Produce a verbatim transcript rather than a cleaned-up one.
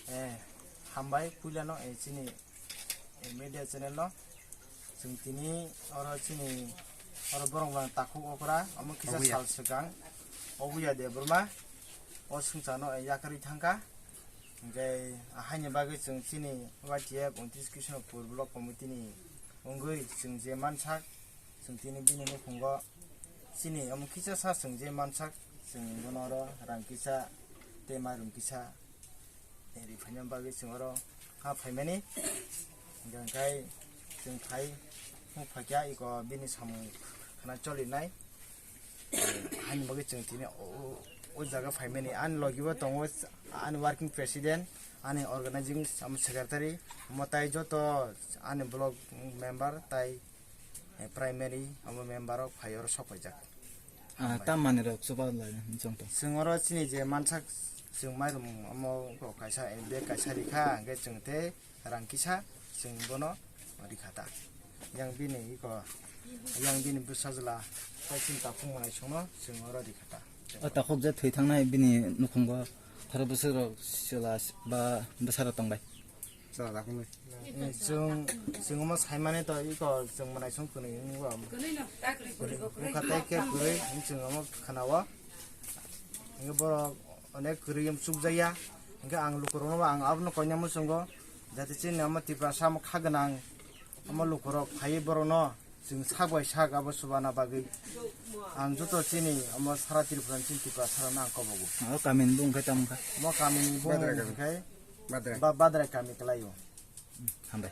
Eh, hambai puilano, eh, chini, eh, media channel no. Chwng tini oro chini oro borok rang takhuk okra, omo kisa Obuya. Sal swkang Obuya Debbarma o swngcharno, eh, yakarwi thangkha. Hingke ahaini bagwi chwng chini Y T F untris Krishnapur Block Committee ni wngwi chwng je mansak, chwng tini bini nukhungo chini omo kisa sa chwng je mansak, chwng bono oro rang kisa tei mairum kisa ri phaina bagwi chwng oro ha phaimani. Hingke chwng phai, phai kha iko bini samung khana cholinai. Haini bagwi chwng tini o, o, o jaga phaimani. Ani logibo tongo ani working president, ani organizing secretary, omo tai joto ani block member tai, eh, primary omo member rok phai oro sok paijak. Ah, tam manwi rok chuba lai chwng to. Chwng oro chini je mansak chwng mairum omo kaisa, eh, bag kaisa rikha, hingke chwng tei rang kisa chwng bono rikha ta. Yang bini iko, yang bini bwsajwla tai chini takhuk manai songno chwng oro rikha ta. O takhuk je thwi thangnai bini nukhungo tharo bwswk rok chwla ba bwsarok tong bai? Chwla takhuk nai. Eh, chwng, chwng omo saimani to iko chwng manai song kwnwi wngwi. Bwkha tei khe kwrwi, chwng omo khwnao. Hingke borok onek kwrwi em chukjakya. Hingke ang lukurokno ang abono koina muchungo, jate chini omo Tiprasa omo kha gwnang, omo lukurok phaiwi borokno chwng sak bai sak abo chubana bagwi. Ang joto chini omo sara Tripura ni chini Tiprasa rokno ang kobogo. O kamini bung khe tamo kha? Omo kamini bung Badrai kami. Hingke Badrai. Ba-, Badrai kami kwlaio. Hambai.